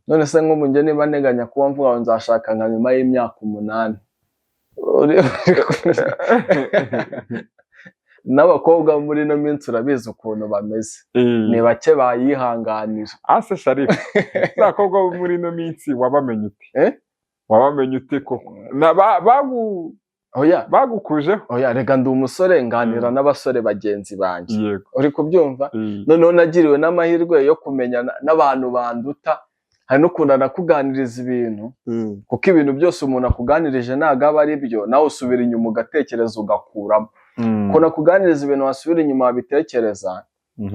None se nk'ubu njye niba nteganya kuba mvuga ngo nzashaka nka nyuma y'imyaka 8, n'abakobwa muri ino minsi urabizi ukuntu bameze, ni bake bayihanganira. Ase Sharifu, abakobwa bo muri ino minsi wabamenye ute? Eh? Wabamenye ute koko? Oya. Bagukujeho? Oya, reka, ndi umusore, nganira n'abasore bagenzi banjye. Uri kubyumva? Mm. Noneho nagiriwe n'amahirwe yo kumenya n'abantu banduta. Hari n'ukuntu anakuganiriza ibintu, kuko ibintu byose umuntu akuganirije ntabwo aba ari byo, nawe usubira inyuma ugatekereza, ugakuramo. Ukuntu akuganiriza ibintu, wasubira inyuma wabitekereza,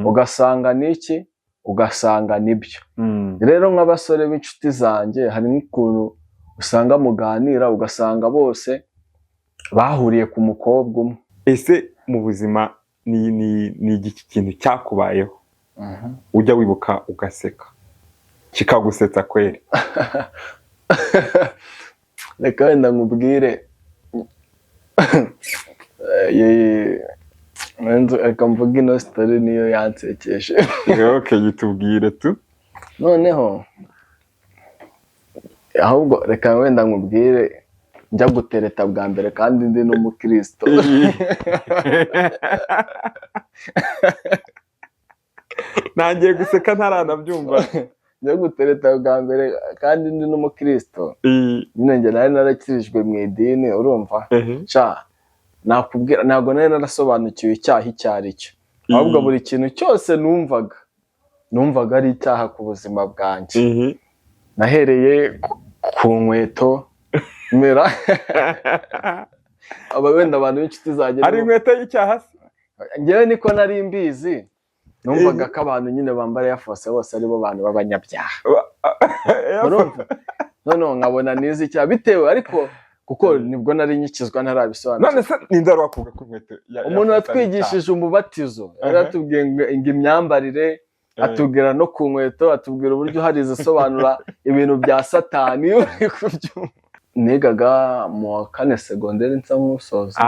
ugasanga ni iki, ugasanga nibyo. Rero nk'abasore b'inshuti zanjye, hari n'ukuntu usanga muganira, ugasanga bose bahuriye ku mukobwa umwe. Ese mu buzima ni igiki kintu cyakubayeho ujya wibuka ugaseka, kikagusetsa kweri? Reka wenda nkubwire. Reka mvuge ino story, niyo yansekeje. Okay, yitubwire tu. Noneho ahubwo reka wenda nkubwire njya gutereta bwa mbere kandi ndi n'umukristo. Ntangiye guseka ntaranabyumva. Njya gutereta bwa mbere kandi ndi n'umukristo, nyine njye nari narakirijwe mu idini, urumva? Sha, nakubwira, ntabwo nari narasobanukiwe icyaha icyo ari cyo, ahubwo buri kintu cyose numvaga ari icyaha ku buzima bwanjye. Nahereye ku nkweto, mera aba wenda abantu b'inshuti zanjye Ari inkweto y'icyaha se? Njyewe niko nari mbizi, numvaga ko abantu nyine bambara Air Force bose aribo bantu b'abanyabyaha, urumva? Noneho nkabona nizi icyaha bitewe, ariko kuko nibwo nari nyikizwa, ntarabisobanukirwa. None se ninde wari wakuvuga ko inkweto ya Umuntu Air Force ari icyaha? watwigishije umubatizo yari atubwiye ngo imyambarire, atubwira no ku nkweto, atubwira uburyo hari izisobanura ibintu bya Satani, uri kubyumva? Nigaga mu wa kane segonderi, nsa nk'usoza.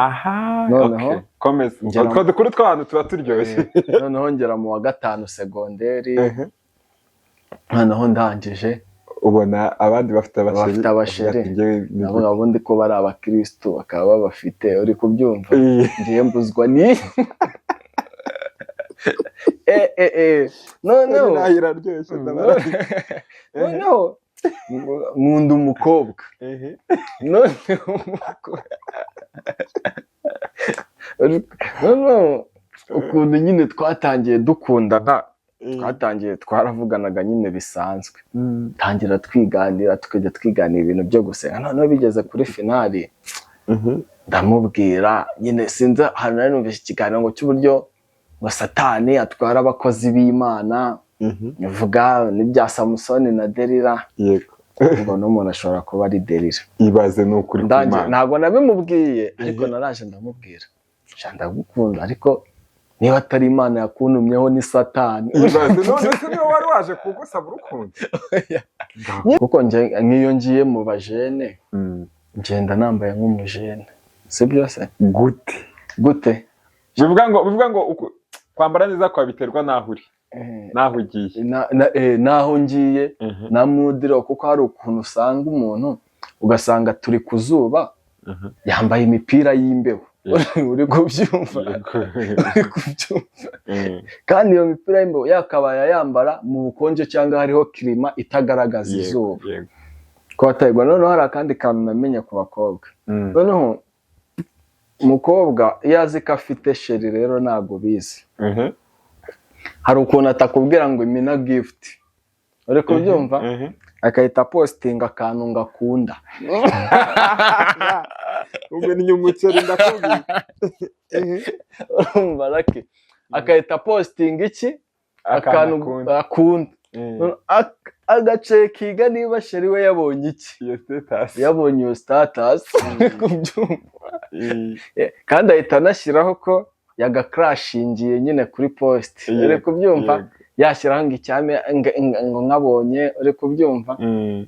Noneho Okay. Komeza. Utwo dukuru tw'abantu tuba turyoshye. Noneho ngera mu wa gatanu segonderi, noneho ndangije Ubona abandi bafite abachéri. Bafite abachéri. Ati, "Njyewe ni Ndavuga ubundi ko bari abakirisitu bakaba babafite, uri kubyumva? Ngiye mbuzwa ni noneho Nayo iraryoshye, ndabara. Noneho nkunda umukobwa. Noneho umukobwa, noneho ukuntu nyine twatangiye dukundana, twatangiye twaravuganaga nyine bisanzwe, tangira twiganira, tukajya twiganira ibintu byo gusenga. Noneho bigeze kuri finale, ndamubwira nyine, sinzi ahantu nari numvise ikiganiro ngo cy'uburyo ngo Satani atwara abakozi b'Imana, bivuga n'ibya Samusoni na Delila, ngo n'umuntu ashobora kuba ari Delila. Ibaze, ni ukuri Ndangiye kw'Imana. Ntabwo nabimubwiye, ariko naraje ndamubwira: "Sha, ndagukunda, ariko niba atari Imana yakuntumyeho ni Satani." Ibaze, none se niwe wari waje kugusaba urukundo? Kuko njye nk'iyo ngiye mu bajene, ngenda nambaye nk'umujene, sibyo se? Gute? Gute? Bivuga ngo kwambara neza kwawe biterwa n'aho uri, n'aho ugiye. Naho ngiye na mudiro, kuko hari ukuntu usanga umuntu, ugasanga turi ku zuba, yambaye imipira y'imbeho, uri kubyumva? Uri kubyumva? Kandi iyo mipira y'imbeho yakabaye ayambara mu bukonje cyangwa hariho climat itagaragaza izuba, ko batayigwa. Noneho hari akandi kantu namenye ku bakobwa. Noneho umukobwa iyo azi ko afite chéri, rero ntabwo bizi, hari ukuntu atakubwira ngo imina gift, uri kubyumva? Agahita apostinga akantu ngo akunda. Ubwo ni umuceri, ndakubwiye. Urumva rake, agahita apostinga iki, akantu akunda. Akunda. Agacekinga niba chéri we yabonye iki? Iyo status. Yabonye iyo status, uri kubyumva? Kandi ahita anashyiraho ko yagakrashingiye nyine kuri post, uri kubyumva? Yego. Yashyiraho ngo icyame ngo nkabonye, uri kubyumva?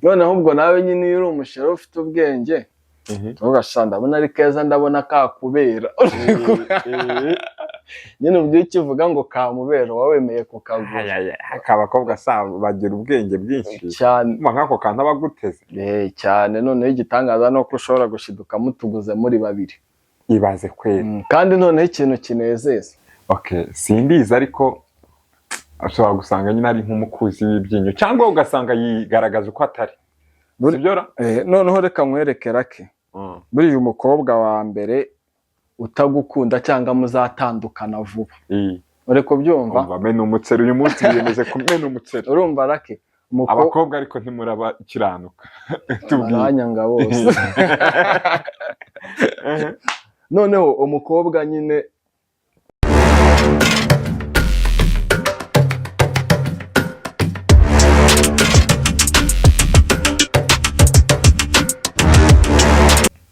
Noneho ubwo nawe nyine iyo uri umuchéri ufite ubwenge, ugasanga ndabona ari keza, ndabona kakubera. Nyine ubwo iyo ukivuga ngo kamubera, uba wemeye kukagura. Aka abakobwa sa bagira ubwenge bwinshi. Cyane. Umva nk'ako kantu aba aguteze. Eh, cyane. Noneho igitangaza ni uko ushobora gushiduka mutuguze muri babiri. Ibaze kweri. Kandi noneho ikintu kinezeza, Okay, simbizi, ariko ushobora gusanga nyine ari nk'umukuzi w'ibyinyo, cyangwa ugasanga yigaragaza uko atari. Sibyo ra? Eh, noneho reka nkwereke rake. Buriya umukobwa wa mbere utagukunda cyangwa muzatandukana vuba, uri kubyumva? Umva, mena umuceri uyu munsi, wiyemeje kumena umuceri. Urumva rake, Abakobwa ariko ntimurabakiranuka, tubwire. Baranyanga bose. Noneho umukobwa nyine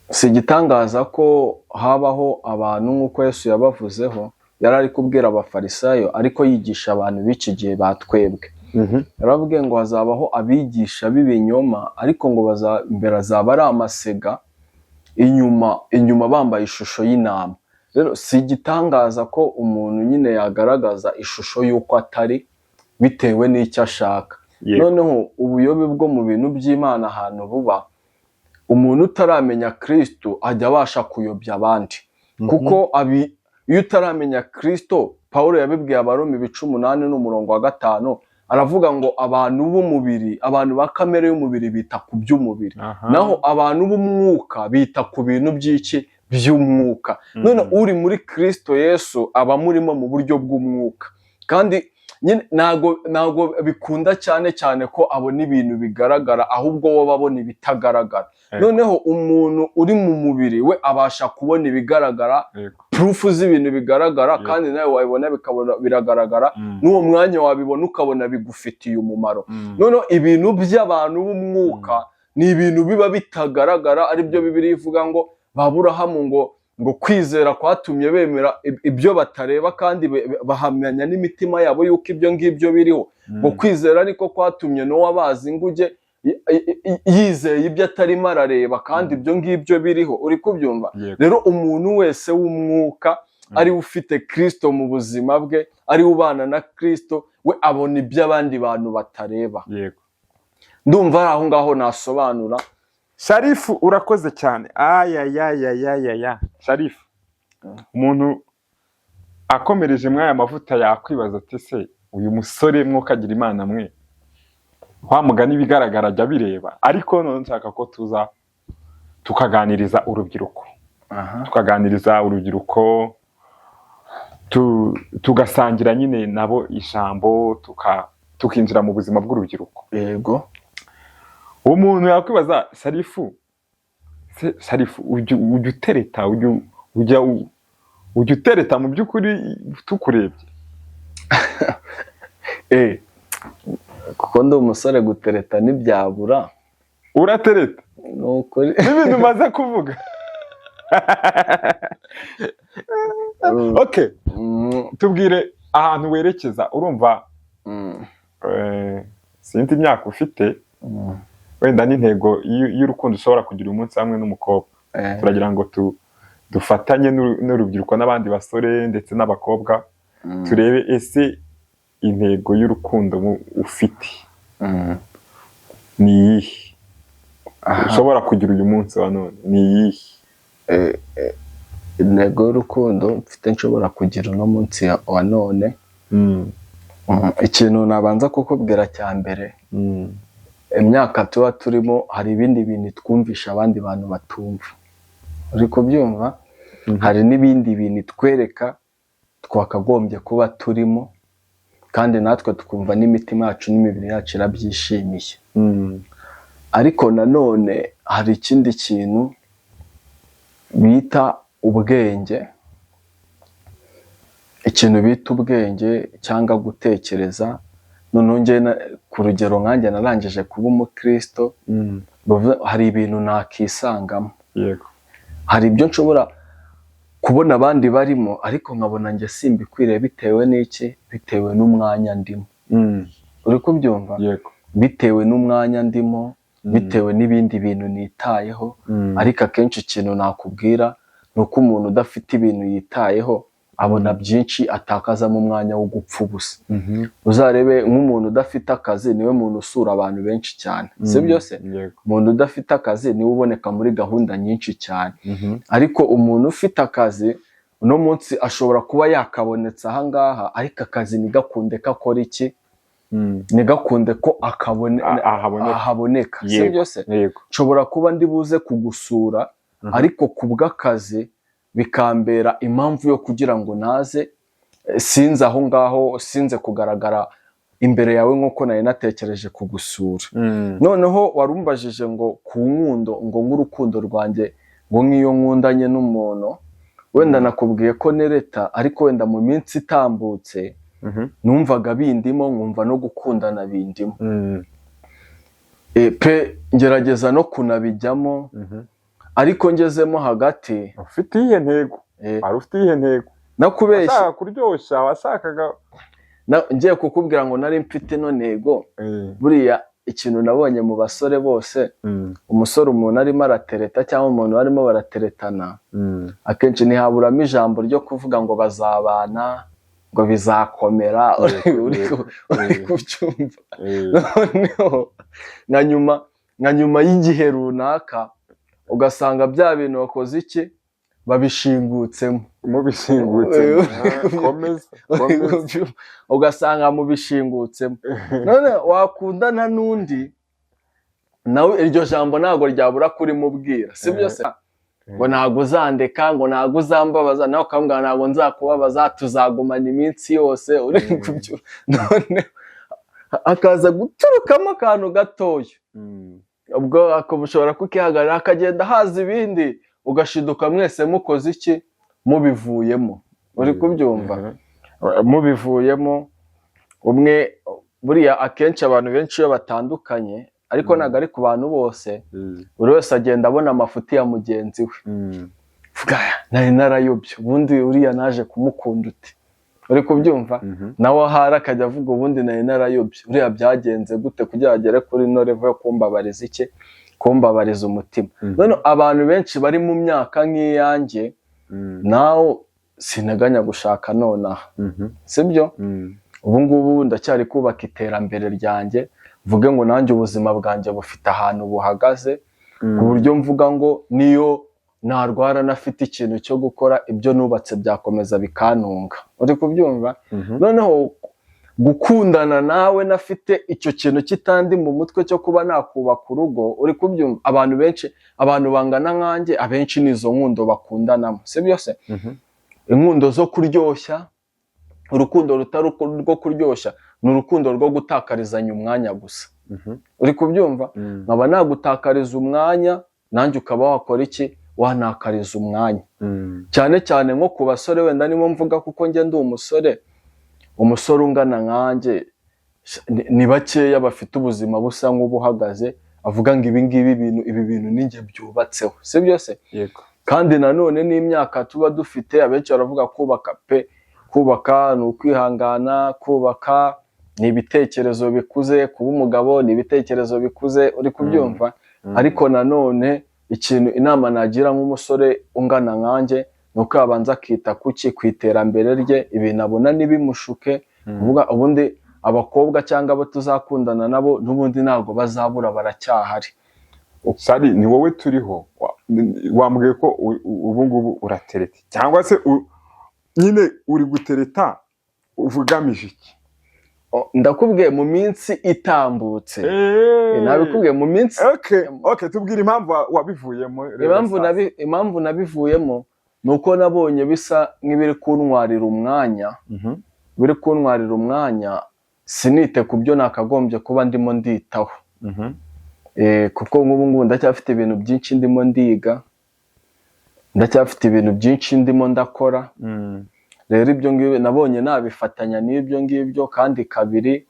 si igitangaza ko habaho abantu nk'uko Yesu yabavuzeho. Yari ari kubwira Abafarisayo, ariko yigisha abantu b'iki gihe batwebwe. Yaravuze ngo hazabaho abigisha b'ibinyoma, ariko ngo imbere azaba ari amasega, inyuma bambaye ishusho y'intama. Rero si igitangaza ko umuntu nyine yagaragaza ishusho y'uko atari bitewe n'icyo ashaka. Noneho ubuyobe bwo mu bintu by'Imana ahantu buba, umuntu utaramenya Kristo ajya abasha kuyobya abandi, kuko iyo utaramenya Kristo, Pawulo yabibwiye Abaroma ibice 8 n'umurongo wa 5, aravuga ngo abantu b'umubiri, abantu ba kamere y'umubiri bita ku by'umubiri, naho abantu b'umwuka bita ku bintu by'iki? By'umwuka. None uri muri Kristo Yesu aba amurimo mu buryo bw'umwuka, kandi nyine ntago bikunda cyane cyane ko abona ibintu bigaragara, ahubwo we aba abona ibitagaragara. Noneho umuntu uri mu mubiri we abasha kubona ibigaragara, proof z'ibintu bigaragara, kandi nawe wabibona bikabona biragaragara, n'uwo mwanya wabibona ukabona bigufitiye umumaro. Noneho ibintu by'abantu b'umwuka ni ibintu biba bitagaragara, aribyo Bibiliya ivuga ngo ba Aburahamu ngo kwizera kwatumye bemera ibyo batareba, kandi bahamanya n'imitima yabo yuko ibyo ngibyo biriho. Ngo kwizera niko kwatumye Nowa bazi inguge yizeye ibyo atarimo arareba, kandi ibyo ngibyo biriho. Uri kubyumva? Yego. Rero umuntu wese w'umwuka, ari we ufite Kristo mu buzima bwe, ari we ubana na Kristo, we abona ibyo abandi bantu batareba. Ndumva ari aho ngaho nasobanura. Sharifu, urakoze cyane. Ayayayayaya, Sharifu, umuntu akomereje muri aya mavuta yakwibaza ati: se uyu musore mwokagira Imana mwe, wa mugani ibigaragara ajya abireba? Ariko none nshaka ko tuza tukaganiriza urubyiruko, tukaganiriza urubyiruko, tugasangira nyine nabo ijambo, tukinjira mu buzima bw'urubyiruko. Umuntu yakwibaza: Sharifu, se Sharifu, ujya utereta? Ujya utereta mu by'ukuri tukurebye? Kuko ndi umusore, gutereta ntibyabura. Uratereta? Ni ukuri. N'ibintu umaze kuvuga. Okay, tubwire ahantu werekeza. Urumva, sinzi imyaka ufite, wenda n'intego y'urukundo ushobora kugira umunsi hamwe n'umukobwa. Turagira ngo dufatanye n'urubyiruko n'abandi basore ndetse n'abakobwa, turebe ese intego y'urukundo ufite ni iyihe? Ushobora kugira uyu munsi wa none ni iyihe? Intego y'urukundo mfite nshobora kugira uno munsi wa none, ikintu nabanza kukubwira cya mbere, imyaka tuba turimo hari ibindi bintu twumvisha abandi bantu batumva. Uri kubyumva? Hari n'ibindi bintu itwereka twakagombye kuba turimo, kandi natwe tukumva n'imitima yacu n'imibiri yacu irabyishimiye. Ariko nanone hari ikindi kintu bita ubwenge, ikintu bita ubwenge cyangwa gutekereza. Noneho njye ku rugero nkanjye narangije kuba umukristo, hari ibintu nakisangamo, hari ibyo nshobora kubona abandi barimo, ariko nkabona njye simbikwiriye. Bitewe n'iki? Bitewe n'umwanya ndimo. Uri kubyumva? Yego. Bitewe n'umwanya ndimo, bitewe n'ibindi bintu nitayeho. Ariko akenshi ikintu nakubwira ni uko umuntu udafite ibintu yitayeho Abona byinshi atakazamo umwanya wo gupfa ubusa. Uzarebe nk'umuntu udafite akazi, niwe muntu usura abantu benshi cyane, si byo se? Yego. Umuntu udafite akazi niwe uboneka muri gahunda nyinshi cyane. Ariko umuntu ufite akazi, uno munsi ashobora kuba yakabonetse ahangaha, ariko akazi ntigakunde ko akora iki, ntigakunde ko akabone ahaboneka. Ahaboneka, si byo se? Yego. Nshobora kuba ndi buze kugusura, ariko ku bw'akazi bikambera impamvu yo kugira ngo naze, sinze aho ngaho, sinze kugaragara imbere yawe nk'uko nari natekereje kugusura. Noneho warumbajije ngo ku nkundo, ngo nk'urukundo rwanjye, ngo nk'iyo nkundanye n'umuntu, wenda nakubwiye ko nereta, ariko wenda mu minsi itambutse numvaga bindimo, nkumva no gukundana bindimo. Pe ngerageza no kunabijyamo, ariko ngezemo hagati. Ufite iyihe ntego? Wari ufite iyihe ntego? Nakubeshye. Washakaga kuryoshya, washakaga Ngiye kukubwira ngo nari mfite ino ntego. Buriya ikintu nabonye mu basore bose, umusore umuntu arimo aratereta cyangwa umuntu barimo barateretana, akenshi ntihaburamo ijambo ryo kuvuga ngo bazabana, ngo bizakomera. Uri kubyumva? Noneho nka nyuma y'igihe runaka, ugasanga bya bintu wakoze iki, babishingutsemo. Mubishingutse. Komeza, komeza. Ugasanga mubishingutsemo. None wakundana n'undi nawe, iryo jambo ntabwo ryabura kurimubwira, si byo se? Ngo ntabwo uzandeka, ngo ntabwo uzambabaza, nawe ukamubwira ntabwo nzakubabaza, tuzagumana iminsi yose. Uri kubyumva? None hakaza guturukamo akantu gatoya, ubwo ushobora kukihagarara, hakagenda haza ibindi, ugashiduka mwese mukoze iki, mubivuyemo. Uri kubyumva? Mubivuyemo umwe. Buriya akenshi abantu benshi iyo batandukanye, ariko ntabwo ari ku bantu bose, buri wese agenda abona amafuti ya mugenzi we. Vuga, nari narayobye, ubundi uriya naje kumukunda ute? Uri kubyumva? Nawe ahari akajya avuga, ubundi nari narayobye, uriya byagenze gute kugira agere kuri ino level yo kumbabariza iki, kumbabariza umutima? None abantu benshi bari mu myaka nk'iyanjye, nawe sinteganya gushaka nonaha, sibyo? Ubu ngubu ndacyari kubaka iterambere ryanjye, mvuge ngo nanjye ubuzima bwanjye bufite ahantu buhagaze, ku buryo mvuga ngo niyo narwara nafite ikintu cyo gukora, ibyo nubatse byakomeza bikantunga. Uri kubyumva? Noneho gukundana nawe nafite icyo kintu kitandi mu mutwe cyo kuba nakubaka urugo. Uri kubyumva? Abantu benshi, abantu bangana nkanjye, abenshi ni izo nkundo bakundanamo, si byo se? Inkundo zo kuryoshya, urukundo rutari urwo kuryoshya ni urukundo rwo gutakarizanya umwanya gusa. Uri kubyumva? Nkaba nagutakariza umwanya, nanjye ukaba wakora iki, wanakariza umwanya. Cyane cyane nko ku basore, wenda nibo mvuga kuko njye ndi umusore. Umusore ungana nkanjye ni bakeya bafite ubuzima busa nk'ubuhagaze, avuga ngo ibi ngibi bintu, ibi bintu ninjye byubatseho, si byo se? Yego. Kandi nanone n'imyaka tuba dufite, abenshi baravuga kubaka pe, kubaka ni ukwihangana, kubaka ni ibitekerezo bikuze, kuba umugabo ni ibitekerezo bikuze. Uri kubyumva? Ariko nanone ikintu inama nagira nk'umusore ungana nkanjye ni uko yabanza akita kuki, ku iterambere rye, ibintu abona ntibimushuke. Kuvuga ubundi abakobwa cyangwa abo tuzakundana nabo n'ubundi ntabwo bazabura, baracyahari. Sari, ni wowe turiho. Wambwiye ko ubu ngubu uratereta, cyangwa se nyine uri gutereta ugamije iki? O, ndakubwiye mu minsi itambutse, nabikubwiye mu minsi. Okay, tubwire impamvu wabivuyemo rero. Impamvu sasa. Impamvu nabivuyemo ni uko nabonye bisa nk'ibiri kuntwarira umwanya, biri kuntwarira umwanya, sinite ku byo nakagombye kuba ndimo nditaho. Kuko nk'ubu ngubu ndacyafite ibintu byinshi ndimo ndiga, ndacyafite ibintu byinshi ndimo ndakora. Rero ibyo ngibyo nabonye nabifatanya n'ibyo ngibyo. Kandi kabiri,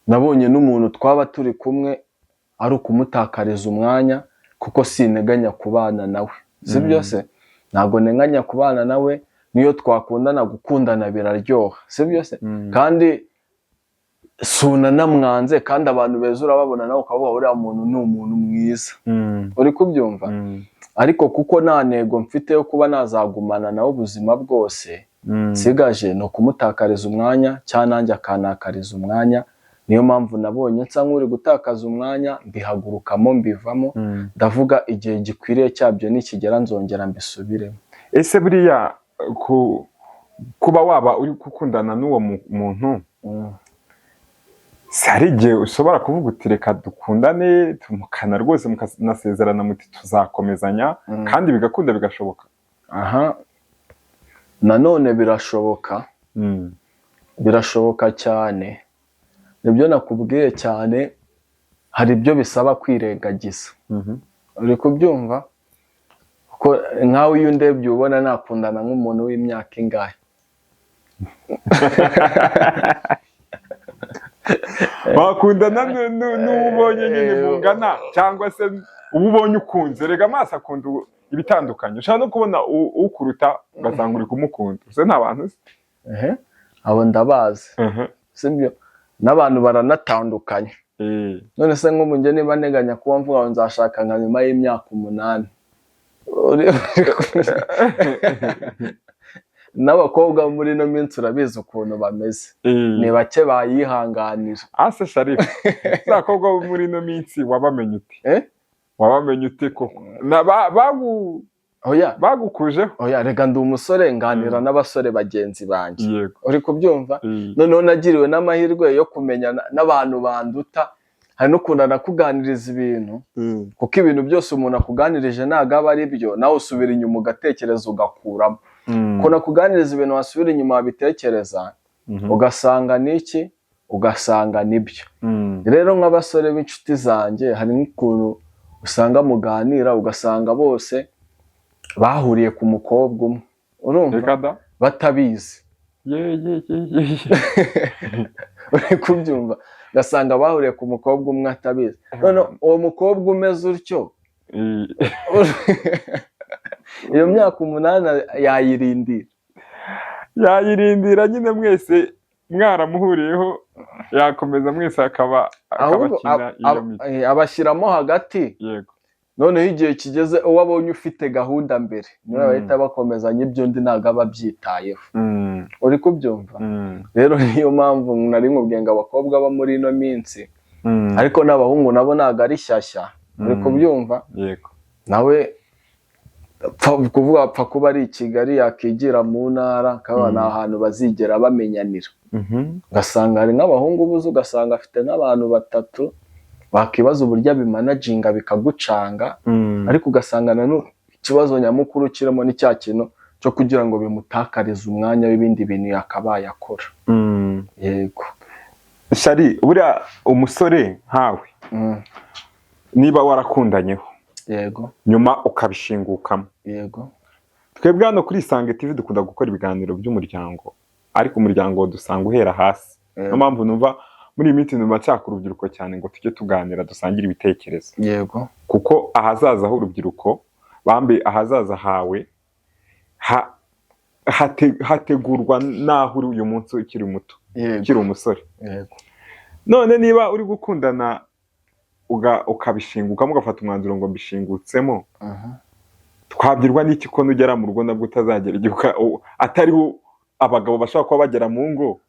nabonye n'umuntu twaba turi kumwe ari ukumutakariza umwanya, kuko sinteganya kubana nawe, si byo se? Ntabwo nteganya kubana nawe. Niyo twakundana, gukundana biraryoha, si byo se? Kandi sunanamwanze, kandi abantu beza urababona, nawe ukavuga uriya muntu ni umuntu mwiza. Uri kubyumva? Ariko kuko nta ntego mfite yo kuba nazagumana nawe ubuzima bwose. Nsigaje ni ukumutakariza umwanya cyangwa nanjye akantakariza umwanya. Niyo mpamvu nabonye nsa nk'uri gutakaza umwanya, mbihagurukamo, mbivamo. Ndavuga igihe gikwiriye cyabyo nikigera nzongera mbisubiremo. Ese buriya kuba waba uri gukundana n'uwo muntu, si hari igihe ushobora kuvuga uti reka dukundane, tumukana rwose, mukanasezerana muti tuzakomezanya, kandi bigakunda, bigashoboka? Aha nanone birashoboka, birashoboka cyane. Nibyo nakubwiye cyane, hari ibyo bisaba kwirengagiza. Uri kubyumva? Kuko nkawe iyo undebye ubona nakundana nk'umuntu w'imyaka ingahe? Wakundana n'uwo ubonye nyine mungana, cyangwa se uwo ubonye ukunze. Rega amaso akunda ibitandukanye. Ushobora no kubona ukuruta ugasanga uri kumukunda. Ese nta bantu uzi? Ehe, abo ndabazi. Sibyo, n'abantu baranatandukanye. None se nk'ubu njye niba nteganya kuba mvuga ngo nzashaka nka nyuma y'imyaka 8, n'abakobwa muri ino minsi urabizi ukuntu bameze, ni bake bayihanganira. Ase Sharifu, za bakobwa bo muri ino minsi wabamenye ute? Eh? Wabamenye ute koko? Oya. Bagukujeho? Oya, reka, ndi umusore, nganira n'abasore bagenzi banjye. Uri kubyumva? Eh. Noneho nagiriwe n'amahirwe yo kumenya n'abantu banduta. Hari n'ukuntu anakuganiriza ibintu, kuko ibintu byose umuntu akuganirije ntabwo aba ari byo. Nawe usubira inyuma ugatekereza, ugakuramo. Ukuntu akuganiriza ibintu, wasubira inyuma wabitekereza, ugasanga ni iki, ugasanga nibyo. Rero nk'abasore b'inshuti zanjye, hari n'ukuntu usanga muganira ugasanga bose bahuriye ku mukobwa umwe, urumva? Reka da. Batabizi. Ye ye ye ye ye. Uri kubyumva? Ugasanga bahuriye ku mukobwa umwe atabizi. None uwo mukobwa umeze utyo, iyo myaka 8 yayirindira? Yayirindira nyine mwese mwaramuhuriyeho, yakomeza mwese akaba Ahubwo akabakina iyo miti. Abashyiramo hagati. Noneho igihe kigeze, uwo abonye ufite gahunda mbere niwe bahita bakomezanya, ibyo undi ntabwo aba abyitayeho. Uri kubyumva? Rero niyo mpamvu nari nkubwiye ngo abakobwa bo muri ino minsi, ariko n'abahungu nabo ntabwo ari shyashya. Uri kubyumva? Yego. Nawe pfa kuvuga, apfa kuba ari i Kigali, yakigira mu ntara akaba ni ahantu bazigera bamenyanira. Ugasanga hari nk'abahungu buze, ugasanga afite nk'abantu batatu, wakibaza uburyo abimanaginga bikagucanga. Ariko ugasanga nanone ikibazo nyamukuru kirimo ni cya kintu cyo kugira ngo bimutakarize umwanya w'ibindi bintu yakabaye akora. Yego. Shari, buriya umusore nkawe, niba warakundanyeho, nyuma ukabishingukamo, twebwe hano kuri Isange TV dukunda gukora ibiganiro by'umuryango, ariko umuryango dusanga uhera hasi. Niyo mpamvu numva muri iyi minsi numva nshaka urubyiruko cyane ngo tujye tuganira, dusangire ibitekerezo, kuko ahazaza h'urubyiruko bambe, ahazaza hawe hategurwa n'aho uri uyu munsi ukiri muto, ukiri umusore. None niba uri gukundana ukabishingukamo, ugafata umwanzuro ngo mbishingutsemo, twabwirwa n'iki ko nugera mu rugo nabwo utazagera igihe atariho abagabo bashobora kuba bagera mu ngo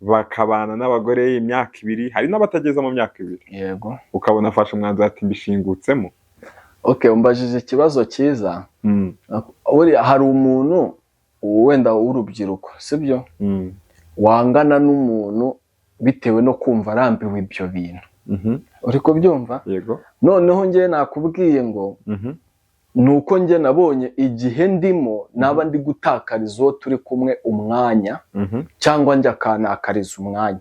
bakabana n'abagore imyaka 2, hari n'abatageza mu myaka 2, ukabona afashe umwanzuro ati mbishingutsemo? Okay, umbajije ikibazo cyiza. Buriya hari umuntu wenda w'urubyiruko, sibyo, wangana n'umuntu bitewe no kumva arambiwe ibyo bintu. Uri kubyumva? Yego. Noneho njye nakubwiye ngo ni uko njye nabonye igihe ndimo naba ndi gutakariza uwo turi kumwe umwanya, cyangwa njye akantakariza umwanya.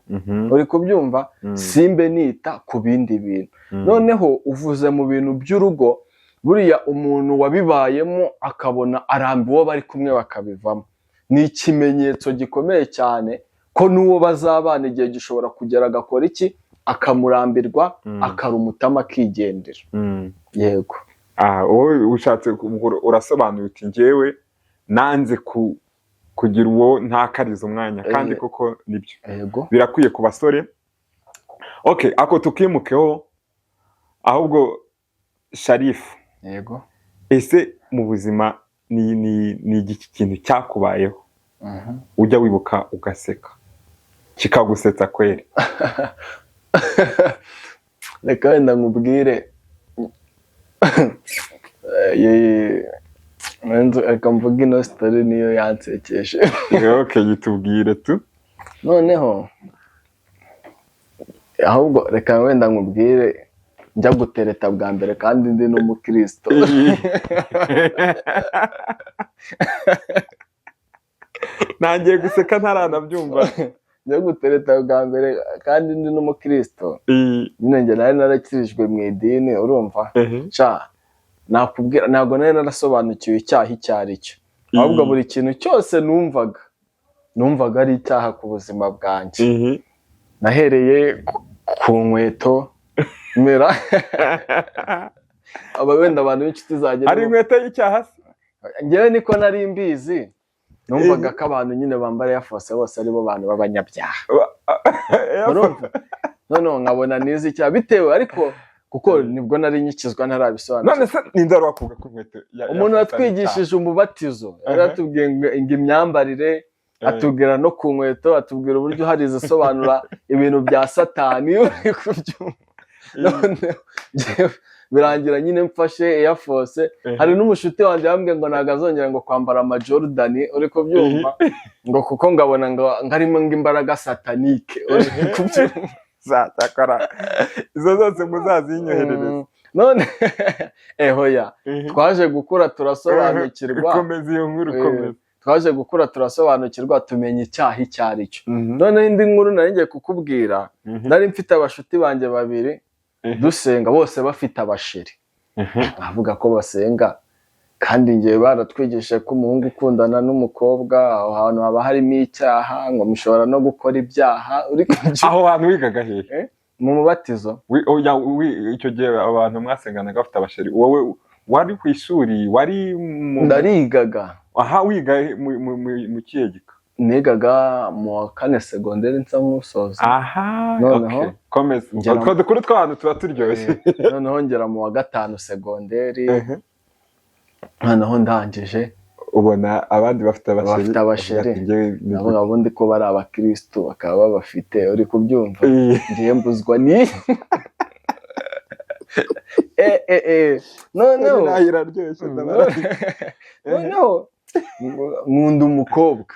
Uri kubyumva? Simbe nita ku bindi bintu. Noneho uvuze mu bintu by'urugo, buriya umuntu wabibayemo akabona arambiwe uwo bari kumwe bakabivamo, ni ikimenyetso gikomeye cyane ko n'uwo bazabana igihe gishobora kugera agakora iki, akamurambirwa, akarumutama akigendera. Yego. Ah, wowe ushatse urasobanuye uti njyewe nanze kugira uwo ntakariza umwanya, kandi koko nibyo. Birakwiye ku basore. Okay, ako tukimukeho ahubwo, Sharifu. Yego. Ese mu buzima ni igiki kintu cyakubayeho Ujya wibuka ugaseka, kikagusetsa kweri? Reka wenda nkubwire. Reka mvuge ino story, niyo yansekeje. Okay, yitubwire tu. Noneho ahubwo reka wenda nkubwire njya gutereta bwa mbere kandi ndi n'umukristo. Ntangiye guseka ntaranabyumva. Njya gutereta bwa mbere kandi ndi n'umukristo, nyine njye nari narakirijwe mu idini, urumva? Sha, nakubwira, ntabwo nari narasobanukiwe icyaha icyo ari cyo, ahubwo buri kintu cyose numvaga ari icyaha ku buzima bwanjye. Nahereye ku nkweto mera aba wenda abantu b'inshuti zanjye Ari inkweto y'icyaha se? Njyewe niko nari mbizi, numvaga ko abantu nyine bambara Air Force bose aribo bantu b'abanyabyaha, urumva? Noneho nkabona nize icyaha bitewe, ariko kuko nibwo nari nyikizwa ntarabisobanukirwa. None se ninde wari wakuvuga ko inkweto ya Umuntu Air Force ari icyaha? watwigishije umubatizo yari atubwiye ngo imyambarire, atubwira no ku nkweto, atubwira uburyo hari izisobanura ibintu bya Satani, uri kubyumva? Noneho njyewe birangira nyine mfashe Air Force. Hari n'umushuti wanjye wambwiye ngo ntabwo azongera ngo kwambara ama Jordan, uri kubyumva, ngo kuko ngabona ngo ngarimo ngo imbaraga satanique, uri kubyumva? Zacyakora izo zose muzazinyoherereze. None ehoya twaje gukura turasobanukirwa. Komeza iyo nkuru, komeza. Twaje gukura turasobanukirwa, tumenya icyaha icyo ari cyo. Noneho indi nkuru nari ngiye kukubwira, nari mfite abashuti banjye babiri, dusenga, bose bafite abasheri, avuga ko basenga, kandi ngewe baratwigishije ko umuhungu ukundana n'umukobwa, aho hantu haba harimo icyaha, ngo mushobora no gukora ibyaha, uri kubyumva? Aho hantu wigaga hehe? Mu mubatizo. Oya, icyo gihe abantu mwasenganaga bafite abasheri, wowe wari ku ishuri, wari mu Ndarigaga. Aha, wiga mu kihe gika? Nigaga mu wa kane segonderi, nsa nk'usoza. Noneho Okay. Komeza. Utwo dukuru tw'abantu tuba turyoshye. Noneho ngera mu wa gatanu segonderi, noneho ndangije Ubona abandi bafite abasheri. Bafite abasheri. Uvuga ati, "Njyewe ni Ndavuga ubundi ko bari abakirisitu bakaba babafite, uri kubyumva? Iyi. Ngiye mbuzwa ni noneho Nayo iraryoshye, ndabara. Noneho nkunda umukobwa.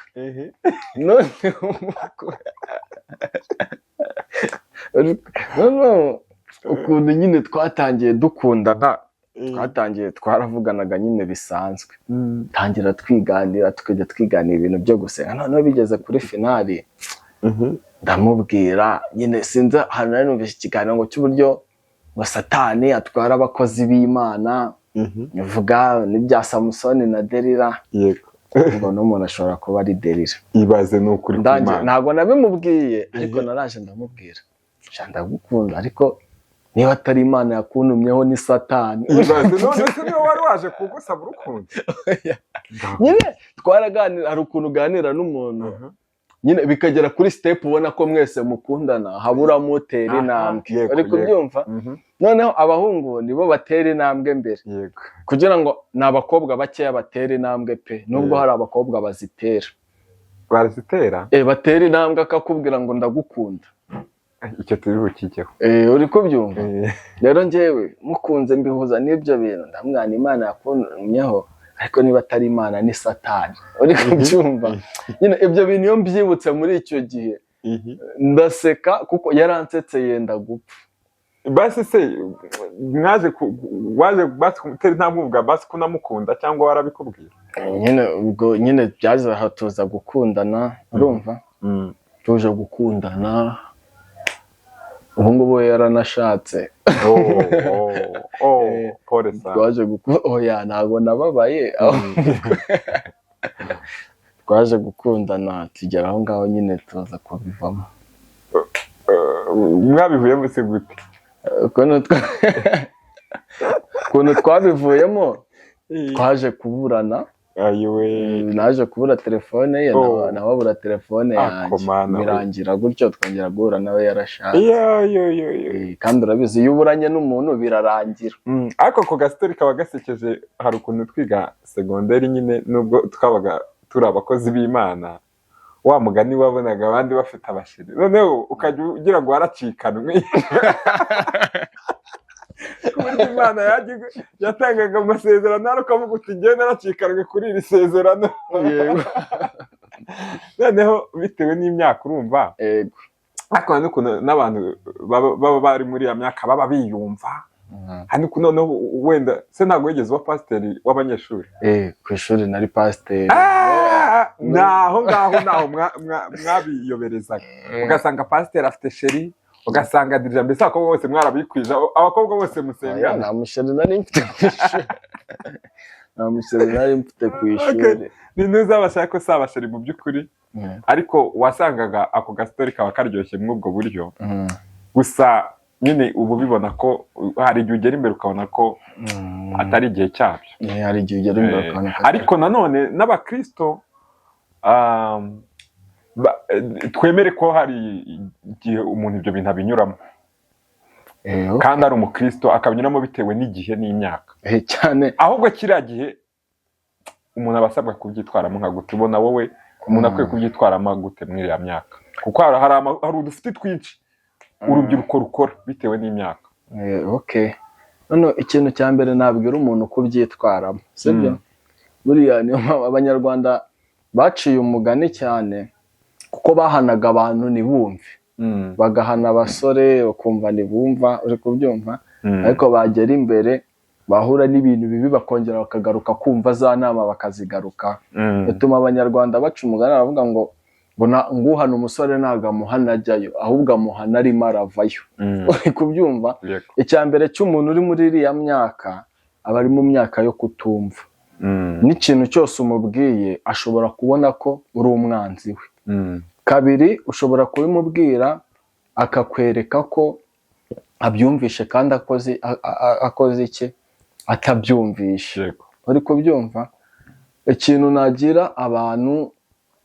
Noneho umukobwa, noneho ukuntu nyine twatangiye dukundana, twatangiye twaravuganaga nyine bisanzwe, tangira twiganira, tukajya twiganira ibintu byo gusenga. Noneho bigeze kuri finale, ndamubwira nyine, sinzi ahantu nari numvise ikiganiro ngo cy'uburyo ngo Satani atwara abakozi b'Imana, bivuga n'ibya Samusoni na Delila, ngo n'umuntu ashobora kuba ari Delila. Ibaze, ni ukuri Ndangiye kw'Imana. ntabwo nabimubwiye, ariko naraje ndamubwira: "Sha, ndagukunda, ariko niba atari Imana yakuntumyeho ni Satani." Ibaze, none se niwe wari waje kugusaba urukundo? Nyine twaraganira, hari ukuntu uganira n'umuntu nyine bikagera kuri step ubona ko mwese mukundana, haburamo utera intambwe, uri kubyumva? Noneho abahungu nibo batera intambwe mbere, kugira ngo ni abakobwa bakeya batera intambwe pe, nubwo hari abakobwa bazitera. Barazitera? Batera intambwe akakubwira ngo ndagukunda. Icyo turi bukijyeho. Uri kubyumva? Rero njyewe mukunze mbihuza n'ibyo bintu, ndamwana Imana yakuntumyeho, ariko niba atari Imana ni Satani, uri kubyumva? Nyine ibyo bintu iyo mbyibutse muri icyo gihe ndaseka, kuko yaransetse yenda gupfa. Basi se mwaje waje basi kumutera intambwe uvuga basi ko unamukunda, cyangwa warabikubwira? Nyine ubwo nyine byaje aho tuza gukundana, urumva? Tuje gukundana, ubu ngubu yaranashatse. Oh, pole sana. Twaje oya, ntabwo nababaye. Twaje gukundana, tugera aho ngaho nyine tuza kubivamo. Mwabivuyemo se gute? Ukuntu twabivuyemo, twaje kuburana. Ayiwe! Naje kubura telefone ye, nawe abura telefone Ako yanjye. mana we. Birangira gutyo, twongera guhura nawe yarashatse. Yo yo yo yo! Kandi urabizi, iyo uburanye n'umuntu birarangira. Ariko ako gasitori kaba gasekeje. Hari ukuntu twiga segonderi nyine, nubwo twabaga turi abakozi b'Imana, wa mugani wabonaga abandi bafite abasheri, noneho ukajya ugira ngo waracikanwe, ku buryo Imana yatangaga amasezerano ariko ukavuga uti: "Njyewe naracikanwe kuri iri sezerano." Noneho bitewe n'imyaka, urumva, ariko hari n'ukuntu n'abantu baba bari muri iyo myaka baba biyumva. Hari n'ukuntu noneho wenda se ntabwo wigeze uba pasiteri w'abanyeshuri? Ku ishuri nari pasiteri. Ah, naho ngaho naho mwabiyoberezaga, ugasanga pasiteri afite chérie, ugasanga dirija, mbese abakobwa bose mwarabikwije, abakobwa bose Oya, musengana. Nta muchérie nari mfite ku ishuri, nta muchérie nari mfite ku ishuri. Ni ntuzabashaka ko si abachérie mu by'ukuri, ariko wasangaga ako gasitori kaba karyoshye muri ubwo buryo. Gusa nyine uba ubibona ko hari igihe ugera imbere ukabona ko atari igihe cyabyo. Hari igihe ugera imbere ukabona ko Ariko nanone n'abakristo, twemere ko hari igihe umuntu ibyo bintu abinyuramo kandi ari umukristo, akabinyuramo bitewe n'igihe n'imyaka. Cyane. Ahubwo kiriya gihe umuntu aba asabwa kubyitwaramo nka gute? Ubona wowe umuntu akwiye kubyitwaramo gute muri iriya myaka? Kuko hari udufuti twinshi urubyiruko rukora bitewe n'imyaka. Okay, none ikintu cya mbere nabwira umuntu kubyitwaramo, sibyo? Mm. Buriya niyo mpamvu Abanyarwanda baciye umugani cyane, kuko bahanaga abantu ntibumve, bagahana abasore bakumva ntibumva, uri kubyumva? Ariko bagera imbere bahura n'ibintu bibi, bakongera bakagaruka kumva za nama, bakazigaruka. Bituma Abanyarwanda baca umugani baravuga ngo nguhana umusore ntabwo amuhana ajyayo, ahubwo amuhana arimo aravayo. Uri kubyumva? Yego. Icya mbere cy'umuntu uri muri iriya myaka, aba ari mu myaka yo kutumva. N'ikintu cyose umubwiye ashobora kubona ko uri umwanzi we. Kabiri, ushobora kubimubwira akakwereka ko abyumvishe kandi akoze iki, atabyumvishe. Uri kubyumva? Ikintu nagira abantu,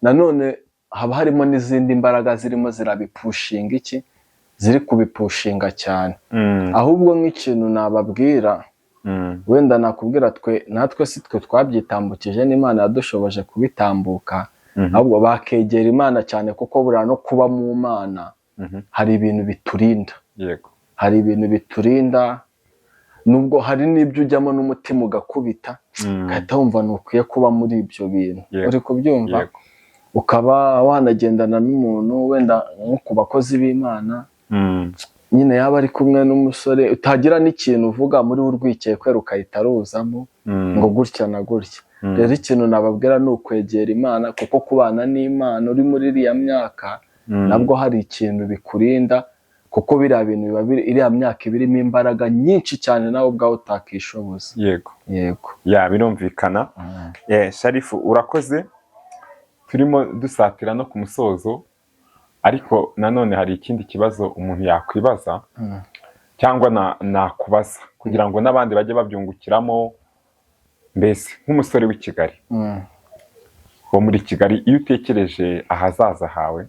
nanone haba harimo n'izindi mbaraga zirimo zirabipushinga, iki, ziri kubipushinga cyane. Ahubwo nk'ikintu nababwira, wenda nakubwira, twe natwe si twe twabyitambukije, n'Imana yadushoboje kubitambuka. Ahubwo bakegera Imana cyane, kuko buriya no kuba mu Mana hari ibintu biturinda. Hari ibintu biturinda, nubwo hari n'ibyo ujyamo n'umutima ugakubita, ugahita wumva ntukwiye kuba muri ibyo bintu. Uri kubyumva? Yego. Ukaba wanagendana n'umuntu, wenda nko ku bakozi b'Imana, nyine yaba ari kumwe n'umusore, utagira n'ikintu uvuga, muri we urwikekwe rukahita ruzamo, ngo gutya na gutya. Rero ikintu nababwira ni ukwegera Imana, kuko kubana n'Imana uri muri iriya myaka nabwo hari ikintu bikurinda, kuko biriya bintu biba biri, iriya myaka iba irimo imbaraga nyinshi cyane nawe ubwawe utakishoboza. Yego. Ya, birumvikana. Sharifu, urakoze. Turimo dusatira no ku musozo, ariko nanone hari ikindi kibazo umuntu yakwibaza cyangwa nakubaza kugira ngo n'abandi bajye babyungukiramo. Mbese nk'umusore w'i Kigali, wo muri Kigali, iyo utekereje ahazaza hawe,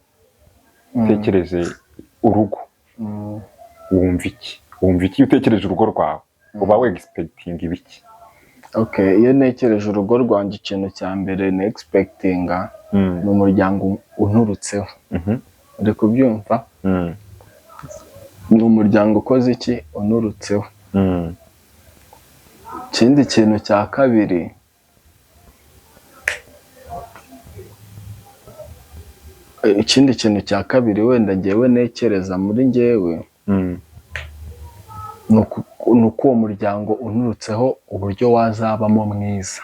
utekereje urugo, wumva iki? Wumva iki iyo utekereje urugo rwawe? Uba wexpectinga ibiki? Okay, iyo ntekereje urugo rwanjye, ikintu cya mbere ni expectinga ni umuryango unturutseho. Uri kubyumva? Ni umuryango ukoze iki, unturutseho. Ikindi kintu cya kabiri, wenda ngewe ntekereza muri ngewe, ni uko uwo muryango unturutseho uburyo wazabamo mwiza.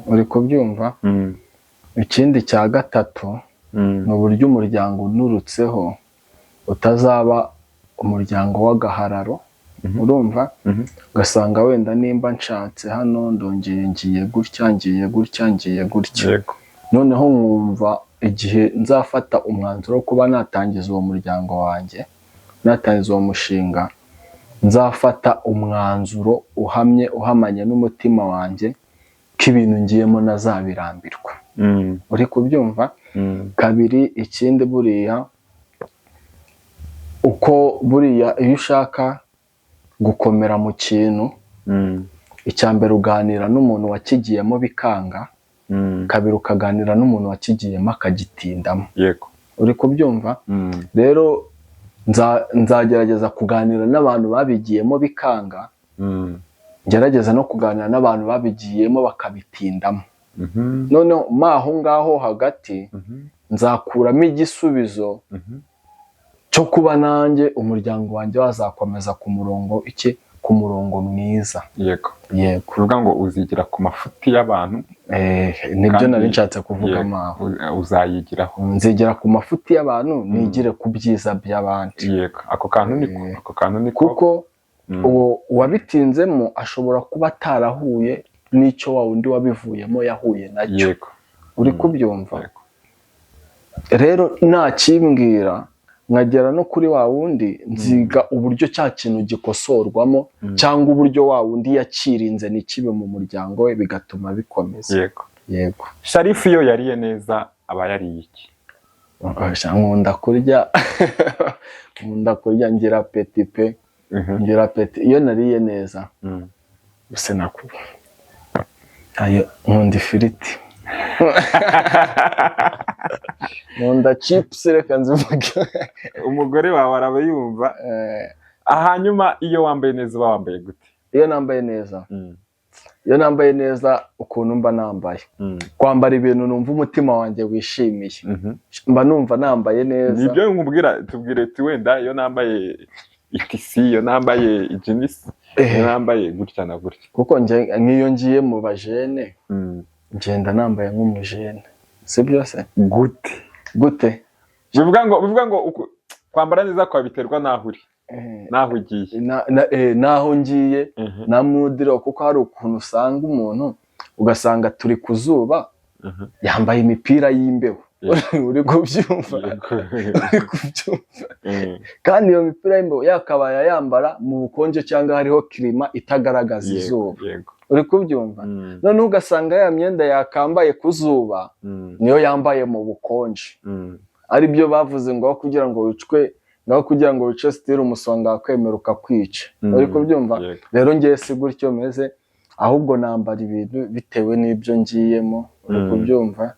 Uri kubyumva? Ikindi cya gatatu, ni uburyo umuryango unturutseho utazaba umuryango w'agahararo. Urumva? Ugasanga wenda nimba nshatse hano, ndongeye ngiye gutya, ngiye gutya, ngiye gutya. Noneho nkumva igihe nzafata umwanzuro wo kuba natangiza uwo muryango wanjye, natangiza uwo mushinga, nzafata umwanzuro uhamye, uhamanye n'umutima wanjye, ko ibintu ngiyemo ntazabirambirwa. Uri kubyumva? Kabiri, ikindi, buriya uko buriya iyo ushaka gukomera mu kintu, icya mbere uganira n'umuntu wakigiyemo bikanga. Kabiri, ukaganira n'umuntu wakigiyemo akagitindamo. Uri kubyumva? Rero nzagerageza kuganira n'abantu babigiyemo bikanga, ngerageza no kuganira n'abantu babigiyemo bakabitindamo. Noneho mo aho ngaho hagati nzakuramo igisubizo cyo kuba nanjye umuryango wanjye wazakomeza ku murongo iki, ku murongo mwiza. Yego. Kuvuga ngo uzigira ku mafuti y'abantu. Nibyo nari nshatse kuvuga. Aho Uzayigiraho. Nzigera ku mafuti y'abantu, nigire ku byiza by'abandi. Yego, ako kantu niko. Ako kantu niko. Kuko uwo wabitinzemo ashobora kuba atarahuye n'icyo wa wundi wabivuyemo yahuye nacyo. Uri kubyumva? Yego. Rero nakimbwira nkagera no kuri wa wundi, nziga uburyo cya kintu gikosorwamo, cyangwa uburyo wa wundi yakirinze ntikibe mu muryango we, bigatuma bikomeza. Yego. Sharifu iyo yariye neza aba yariye iki? Nkunda kurya, nkunda kurya, ngira appétit pe. Ngira appétit iyo nariye neza. Gusa nakuba ayo, nkunda ifiriti, nkunda chips, reka nzivuge. Umugore wawe araba yumva. Hanyuma iyo wambaye neza uba wambaye gute? Iyo nambaye neza, iyo nambaye neza, ukuntu mba nambaye, kwambara ibintu numva umutima wanjye wishimiye, mba numva nambaye neza. Nibyo nkubwira, tubwire tuti wenda iyo nambaye itisi, iyo nambaye ijinisi, iyo nambaye gutya na gutya. Kuko njye nk'iyo ngiye mu bajene, ngenda nambaye nk'umujene, sibyo se? Gute? Gute? Bivuga ngo kwambara neza kwawe biterwa n'aho uri, n'aho ugiye. N'aho ngiye na mood iriho, kuko hari ukuntu usanga umuntu, ugasanga turi ku zuba, yambaye imipira y'imbeho. Uri kubyumva? Uri kubyumva? Kandi iyo mipira y'imbeho yakabaye ayambara mu bukonje cyangwa hariho climat itagaragaza izuba. Uri kubyumva? Noneho ugasanga ya myenda yakambaye ku zuba niyo yambaye mu bukonje. Ari byo bavuze ngo aho kugira ngo wicwe, naho kugira ngo wice style, umusonga wakwemera ukakwica. Uri kubyumva? Yego. Rero ngewe si gutyo meze, ahubwo nambara ibintu bitewe n'ibyo ngiyemo. Uri kubyumva?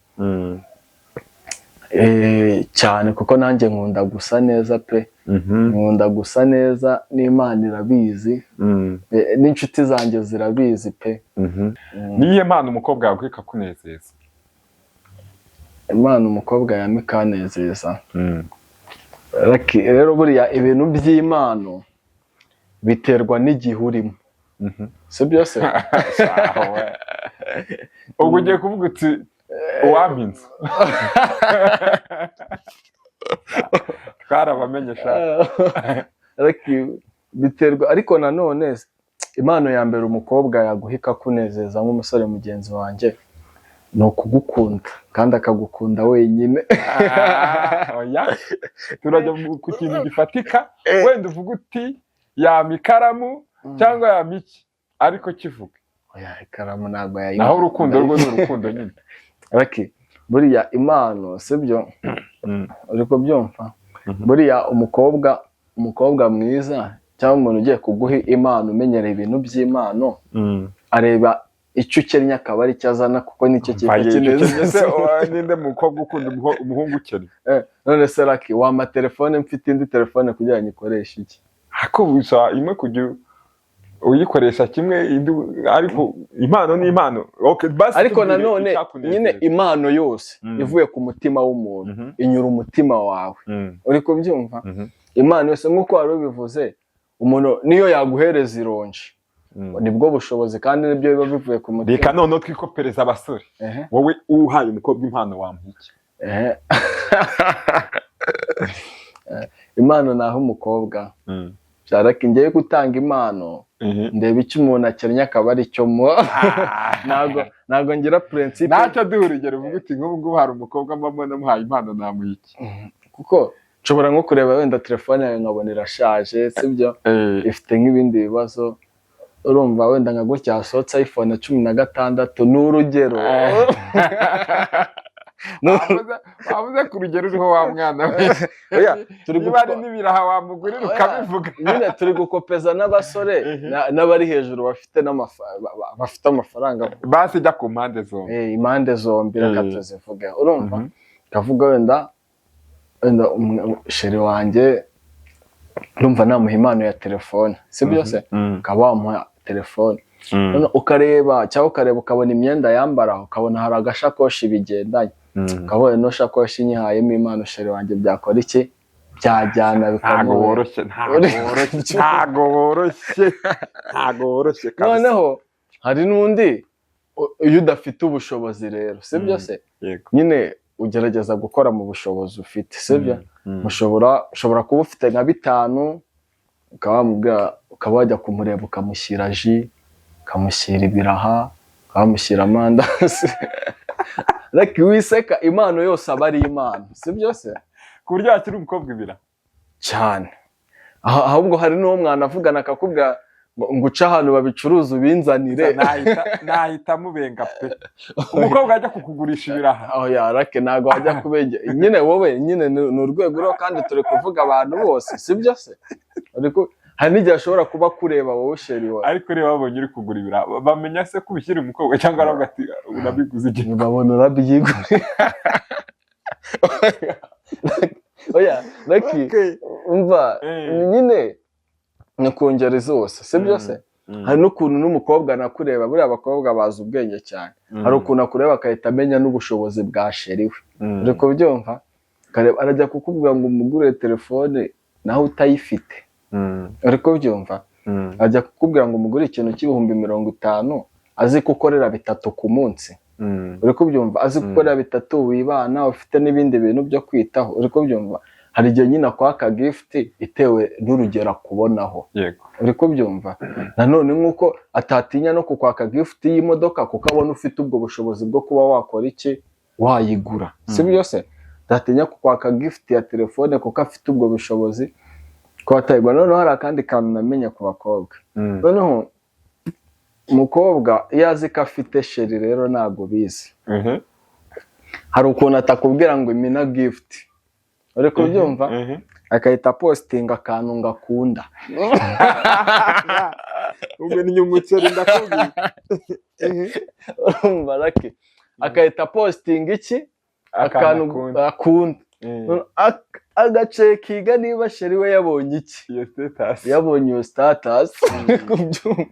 Cyane, kuko nanjye nkunda gusa neza pe. Nkunda gusa neza, n'Imana irabizi. N'inshuti zanjye zirabizi pe. Niyihe mpano umukobwa yaguha ikakunezeza? Imana umukobwa yama ikanezeza? Lucky, rero buriya ibintu by'impano biterwa n'igihe urimo, si byo se? Ubwo ugiye kuvuga uti uwampa inzu, twarabamenye sha. Lucky, biterwa, ariko nanone impano ya mbere umukobwa yaguha ikakunezeza nk'umusore mugenzi wanjye ni ukugukunda, kandi akagukunda wenyine. Ah, oya, turajya ku kintu gifatika. Wenda uvuga uti yampa ikaramu cyangwa yampa iki, ariko kivuge. Oya, ikaramu ntabwo yayiha. Naho urukundo rwo ni urukundo nyine. Lucky, buriya impano, sibyo? Uri kubyumva? Buriya umukobwa mwiza cyangwa umuntu ugiye kuguha impano umenyereye ibintu by'impano, areba icyo ukennye akaba ari cyo azana, kuko nicyo kintu Mbaye icyo kinezeza. ukennye se, oya, ninde mukobwa ukunda umuhungu ukennye? None se Lucky, wampa telefone mfite indi telefone kugira ngo nyikoreshe iki? Ariko gusa imwe kujya uyikoresha kimwe indi, ariko impano ni impano. Okay, basi Ariko tubwire nanone icyakunezeza. nyine impano yose ivuye ku mutima w'umuntu inyura umutima wawe. Uri kubyumva? Impano yose, nk'uko wari ubivuze, umuntu niyo yaguhereza ironji, nibwo bushobozi kandi nibyo biba bivuye ku mutima. Reka noneho twikopereza abasore. Wowe uhaye umukobwa impano wamuha iki? Ehe. Impano naho umukobwa byaraka, ngiye gutanga impano, ndeba icyo umuntu akennye akaba ari cyo muha. Ntabwo ngira principe. Ntacyo, duha urugero, uvuga uti nk'ubu ngubu hari umukobwa mbamo namuhaye impano namuha iki? Kuko nshobora nko kureba wenda telefone yawe nkabona irashaje, sibyo? Ifite nk'ibindi bibazo, urumva wenda nka gutya hasohotse iPhone 16, ni urugero. Wabuze ku rugero uriho wa mwana we. Oya, turi Niba ari n'ibiraha wamugurira, Oya. ukabivuga. Nyine turi gukopeza n'abasore n'abari hejuru bafite bafite amafaranga. Basi jya ku mpande zombi. Impande zombi reka tuzivuge. Urumva, kavuga wenda chéri wanjye ndumva namuha impano ya telefone, si byose? Ukaba wamuha telefone. Noneho ukareba cyangwa ukareba ukabona imyenda yambara, ukabona hari agashakoshi bigendanye, ukabona ino shakoshi nyihayemo impano chéri wanjye byakora iki, byajyana, Ntago bikamubera. woroshye, ntago woroshye, ntago woroshye, ntago woroshye kabisa. Noneho hari n'undi iyo udafite ubushobozi rero, si byo se? Yego. Nyine ugerageza gukora mu bushobozi ufite, si byo? Ushobora kuba ufite nka 5, ukaba wamubwira, ukaba wajya kumureba, ukamushyira jus, ukamushyira ibiraha, ukamushyira amandazi. Reka wiseka, impano yose aba ari impano, si byo se? Ku buryo wakira umukobwa ibira? Cyane. Ahubwo hari n'uwo mwanavugana akakubwira ngo uce ahantu babicuruza ubinzanire. Nahita mubenga pe, umukobwa ajya kukugurisha ibiraha. Aho yarake ntabwo wajya kubengera nyine wowe nyine ni urwego uriho, kandi turi kuvuga abantu bose, si byo se? Hari n'igihe ashobora kuba kureba wowe chéri wawe. Ariko reba, babonye uri kugura ibiraha, bamenya se ko ubishyira umukobwa cyangwa aravuga ati urabiguze igihe? Babona urabyigurira. Oya Lucky, umva, nyine ni ku ngeri zose, si byo se? Hari n'ukuntu n'umukobwa anakureba. Buriya abakobwa bazi ubwenge cyane. Hari ukuntu akureba agahita amenya n'ubushobozi bwa chéri we. Uri kubyumva? Kareba, arajya kukubwira ngo umugurire telefone nawe utayifite. Uri kubyumva? Ajya kukubwira ngo umugure ikintu cy'ibihumbi 50 azi ko ukorera 3 ku munsi. Uri kubyumva? Azi ko ukorera 3, wibana, ufite n'ibindi bintu byo kwitaho. Uri kubyumva? Hari igihe nyine akwaka gift itewe n'urugero akubonaho. Uri kubyumva? Nanone nk'uko atatinya no kukwaka gift y'imodoka kuko abona ufite ubwo bushobozi bwo kuba wakora iki, wayigura, si byo se? Atatinya kukwaka gift ya telefone kuko afite ubwo bushobozi ko atayigura. Noneho hari akandi kantu namenye ku bakobwa. Noneho umukobwa iyo azi ko afite chéri rero, ntabwo bizi, hari ukuntu atakubwira ngo imina gift. Uri kubyumva? Agahita apostinga akantu ngo akunda. Ubwo ni umuceri, ndakubwiye. Urumva Lucky, agahita apostinga iki, akantu akunda. Akunda. Agacekinga niba chéri we yabonye iki, iyo status. Yabonye iyo status. Kubyumva?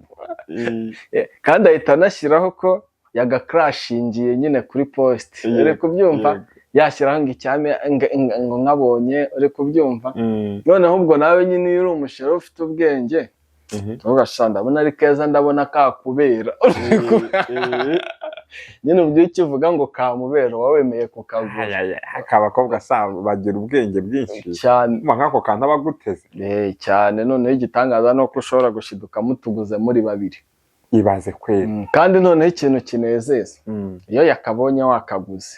Kandi ahita anashyiraho ko yagakrashingiye nyine kuri post. Uri kubyumva? Yego. Yashyiraho ngo icyame ngo nkabonye. Uri kubyumva? Noneho ubwo nawe nyine iyo uri umuchéri ufite ubwenge, uvuga sha ndabona ari keza, ndabona kakubera. Nyine ubwo iyo ukivuga ngo kamubera, uba wemeye kukagura. Ayaya, aka abakobwa sa bagira ubwenge bwinshi. Cyane. Umva nk'ako kantu aba aguteze. Cyane. Noneho igitangaza ni uko ushobora gushiduka mutuguze muri babiri. Ibaze kweri. Kandi noneho ikintu kinezeza, iyo yakabonye wakaguze,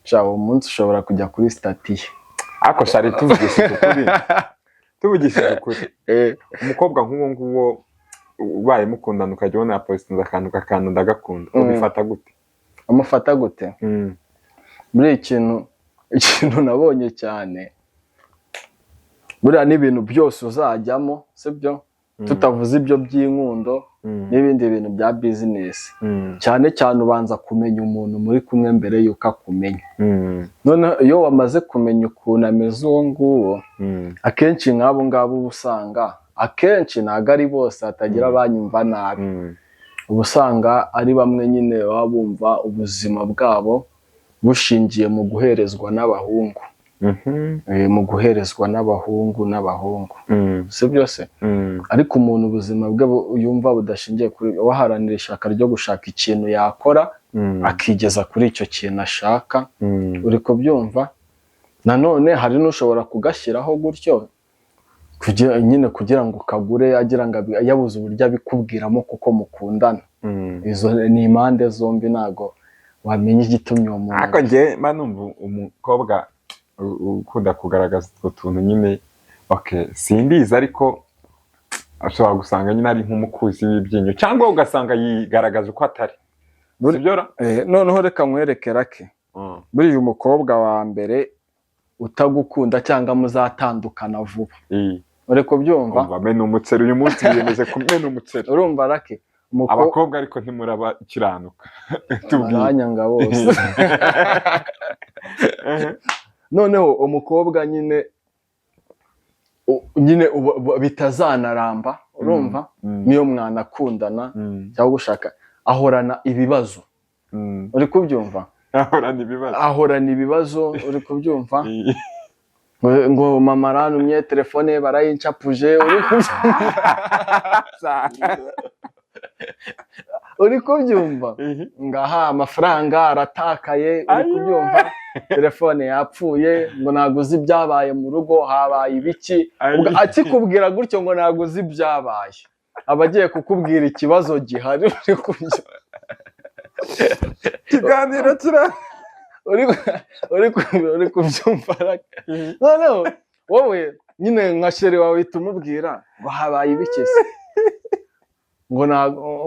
sha uwo munsi ushobora kujya kuri status ye. Ariko shari, tuvugishije ukuri, tuvugishije ukuri, umukobwa nk'uwo nguwo ubaye mukundana, ukajya ubona yapositinze akantu kakantu ndagakunda, ubifata gute? Amufata gute? Muri ikintu nabonye cyane, buriya n'ibintu byose uzajyamo, sibyo, tutavuze ibyo by'inkundo n'ibindi bintu bya business, cyane cyane ubanza kumenya umuntu muri kumwe mbere y'uko akumenya. Noneho iyo wamaze kumenya ukuntu ameze uwo nguwo, akenshi nk'abo ngabo uba usanga, akenshi ntabwo ari bose, hatagira abanyumva nabi, uba usanga ari bamwe nyine baba bumva ubuzima bwabo bushingiye mu guherezwa n'abahungu. Mu guherezwa n'abahungu, si byose? Ariko umuntu ubuzima bwe yumva budashingiye kuri, waharanira ishyaka ryo gushaka ikintu yakora akigeza kuri icyo kintu ashaka. Uri kubyumva? Nanone hari n'ushobora kugashyiraho gutyo kugira nyine kugira ngo kagure, agira ngo yabuze uburyo abikubwiramo kuko mukundana. Izo ni impande zombi, ntago wamenya igitumye uwo muntu. Ariko njye mba numva umukobwa ukunda kugaragaza utwo tuntu nyine, okay, simbizi, ariko ashobora gusanga nyine ari nk'umukuzi w'ibyinyo, cyangwa ugasanga yigaragaza uko atari. Sibyo ra? Noneho reka nkwereke rake. Buriya umukobwa wa mbere utagukunda cyangwa muzatandukana vuba, uri kubyumva? Umva, mena umuceri uyu munsi, wiyemeje kumena umuceri. Urumva, Lucky, Abakobwa ariko ntimurabakiranuka, tubwire. Baranyanga bose. Noneho umukobwa nyine nyine bitazanaramba, urumva, niyo mwanakundana cyangwa gushaka, ahorana ibibazo. Uri kubyumva? Ahorana ibibazo. Ahorana ibibazo, uri kubyumva? Ngo mama arantumye, telefone ye barayincapuje, uri kubyumva? Uri kubyumva? Ngaha amafaranga aratakaye, uri kubyumva? Telefone yapfuye, ngo ntabwo uzi ibyabaye mu rugo, habaye ibiki. Ubwo akikubwira gutyo ngo ntabwo uzi ibyabaye, aba agiye kukubwira ikibazo gihari, uri kubyumva? Ikiganiro kira Uri kubyumva? Noneho wowe nyine nka chéri wawe uhita umubwira ngo habaye ibiki se, ngo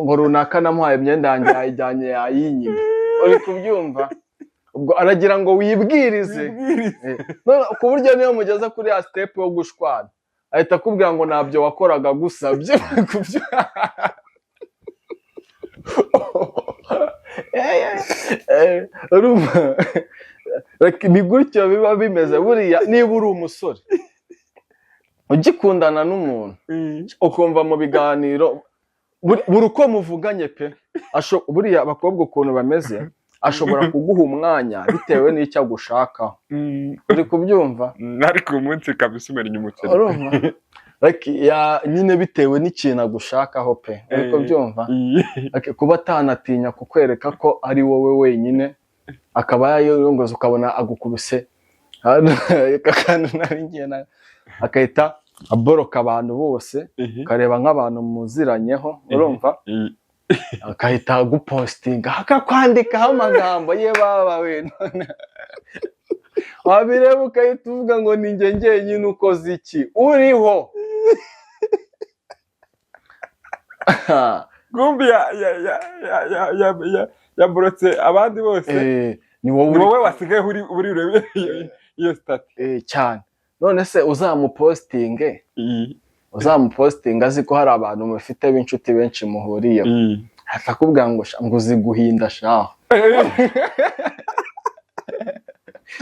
ngo runaka namuhaye imyenda yanjye yayijyanye yayinyima, uri kubyumva? Ubwo aragira ngo wibwirize. None ku buryo niyo mugeze kuri ya step yo gushwana, ahita akubwira ngo ntabyo wakoraga gusabye. Urumva? Like, ni gutyo biba bimeze. Buriya niba uri umusore ugikundana n'umuntu, ukumva mu biganiro buri uko muvuganye pe, buriya abakobwa ukuntu bameze, ashobora kuguha umwanya bitewe n'icyo agushakaho, uri kubyumva? Ariko uyu munsi kabisa umennye umuceri. Urumva? Like, nyine bitewe n'ikintu agushakaho pe, uri kubyumva? Like, kuba atanatinya kukwereka ko ari wowe wenyine, akaba yayongoza, ukabona agukubise akantu nari ngiye agahita aboroka abantu bose, ukareba nk'abantu muziranyeho, urumva, agahita agupostinga, akakwandikaho amagambo ye baba we, none wabireba ukahita uvuga ngo ni njye njyenyine ukoze iki uriho. Gumbi yaborotse abandi bose. Ni wowe ni wowe wasigaye uri urebe iyo status. Cyane. None se uzamupostinge, uzamupostinga azi ko hari abantu mufite b'inshuti benshi muhuriyeho, akakubwira ngo ngo uzi guhinda shaho,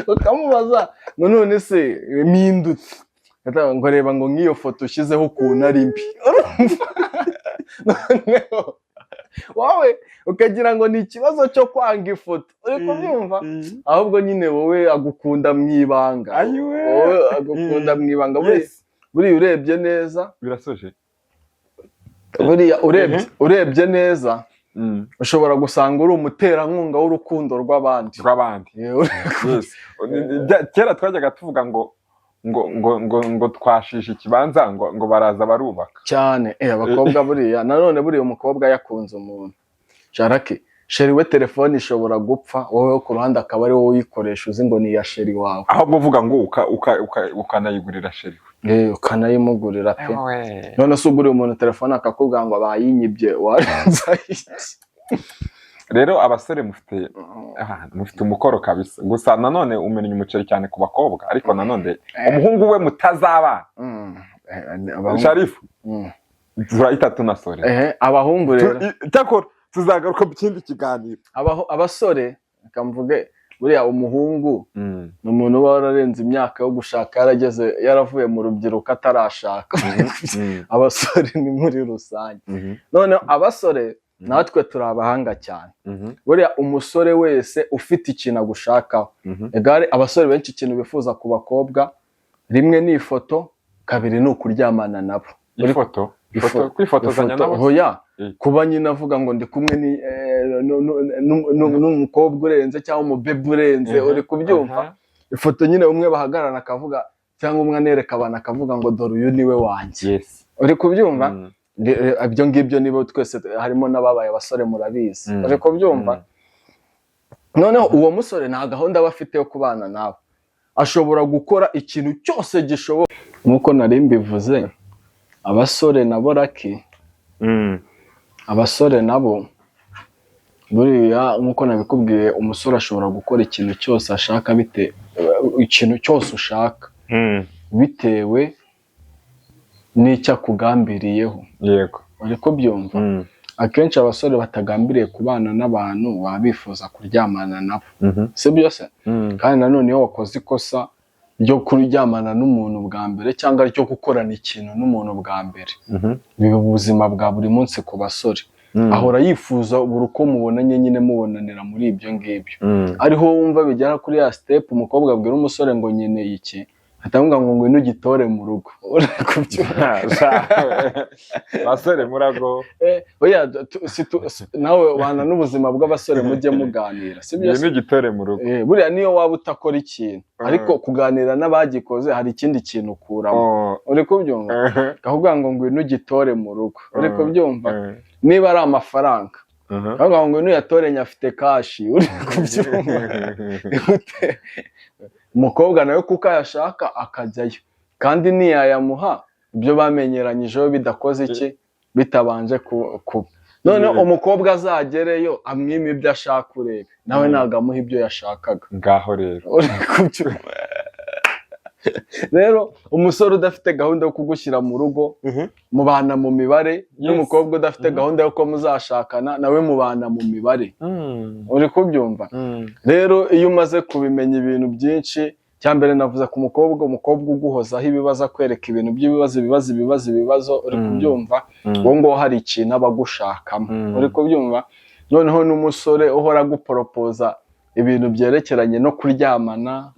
ukamubaza ngo none se mpindutse, ngo reba ngo nk'iyo foto ushyizeho ukuntu ari mbi. Urumva? Noneho wowe ukagira ngo ni ikibazo cyo kwanga ifoto, uri kubyumva? Ahubwo nyine wowe agukunda mu ibanga. Ayiwe. Wowe agukunda mu ibanga. Buriya urebye neza, Birasoje. buriya urebye neza, ushobora gusanga uri umuterankunga w'urukundo rw'abandi. Rw'abandi. Yewe. Yes. Kera twajyaga tuvuga ngo twashishe ikibanza, ngo baraza barubaka. Cyane. Abakobwa buriya nanone, buriya umukobwa yakunze umuntu, sharake chéri we telefone ishobora gupfa, wowe ku ruhande akaba ari wowe uyikoresha, uzi ngo ni iya chéri wawe. Ahubwo uvuga ngo ukanayigurira chéri we. Ukanayimugurira pe. None se uguriye umuntu telefone akakubwira ngo bayinyibye, warenza iki? Rero abasore mufite umukoro kabisa. Gusa nanone umennye umuceri cyane ku bakobwa, ariko nanone umuhungu we mutazabana. Sharifu, turahita tunasore. Abahungu rero Cyakora tuzagaruka mu kindi kiganiro. Abasore, reka mvuge, buriya umuhungu ni umuntu uba wararenze imyaka yo gushaka, yarageze, yaravuye mu rubyiruko atarashaka. Abasore ni muri rusange. Noneho abasore natwe turi abahanga cyane. Buriya umusore wese ufite ikintu agushakaho, egare abasore benshi ikintu bifuza ku bakobwa, rimwe ni ifoto, kabiri ni ukuryamana nabo. Ifoto, ifoto, kwifotozanya Ifoto, nabo. Hoya, kuba nyine avuga ngo ndi kumwe n'umukobwa urenze cyangwa umubebe urenze, uri kubyumva? Ifoto nyine umwe bahagararana akavuga, cyangwa umwe anereka abantu akavuga ngo dore uyu niwe wanjye. Uri kubyumva? Ibyo ngibyo nibo twese harimo n'ababaye abasore murabizi. Uri kubyumva? Noneho uwo musore nta gahunda aba afite yo kubana nawe, ashobora gukora ikintu cyose gishoboka. Nk'uko nari mbivuze, abasore nabo, Lucky, abasore nabo Buriya nk'uko nabikubwiye, umusore ashobora gukora ikintu cyose ashaka, ikintu cyose ushaka, bitewe n'icyo akugambiriyeho. Uri kubyumva? Akenshi abasore batagambiriye kubana n'abantu baba bifuza kuryamana nabo, si byo se? Kandi nanone iyo wakoze ikosa ryo kuryamana n'umuntu bwa mbere cyangwa ryo gukorana ikintu n'umuntu bwa mbere, biba ubuzima bwa buri munsi ku basore. Ahora yifuza buri uko mubonanye nyine, mubonanira muri ibyo ngibyo. Ariho wumva bigera kuri ya step umukobwa abwira umusore ngo nkeneye iki, ahita ngo ngwino ugitore mu rugo. Uri kubyumva? Basore murago. Oya, nawe ubana n'ubuzima bw'abasore, mujye muganira, si byo se? Ngwino ugitore mu rugo. Buriya niyo waba utakora ikintu, ariko kuganira n'abagikoze hari ikindi kintu ukuramo. Uri kubyumva? Akavuga ngo ngwino ugitore mu rugo. Uri kubyumva? Niba ari amafaranga, akavuga ngo ngwino uyatore, nyafite cash. Uri kubyumva? Umukobwa nawe kuko ayashaka akajyayo, kandi niyayamuha ibyo bamenyeranyijeho bidakoze iki, bitabanje kuba none umukobwa azagereyo amwime ibyo ashaka, urebe nawe ntabwo amuha ibyo yashakaga. Ngaho rero. Uri kubyumva? Rero umusore udafite gahunda yo kugushyira mu rugo mubana mu mibare, n'umukobwa udafite gahunda y'uko muzashakana nawe mubana mu mibare. Uri kubyumva? Rero iyo umaze kubimenya ibintu byinshi, cya mbere navuze ku mukobwa, umukobwa uguhozaho ibibazo, akwereka ibintu by'ibibazo, ibibazo, ibibazo, ibibazo, uri kubyumva? Uwo nguwo hari ikintu aba agushakamo. Uri kubyumva? Noneho n'umusore uhora aguporopoza ibintu byerekeranye no kuryamana,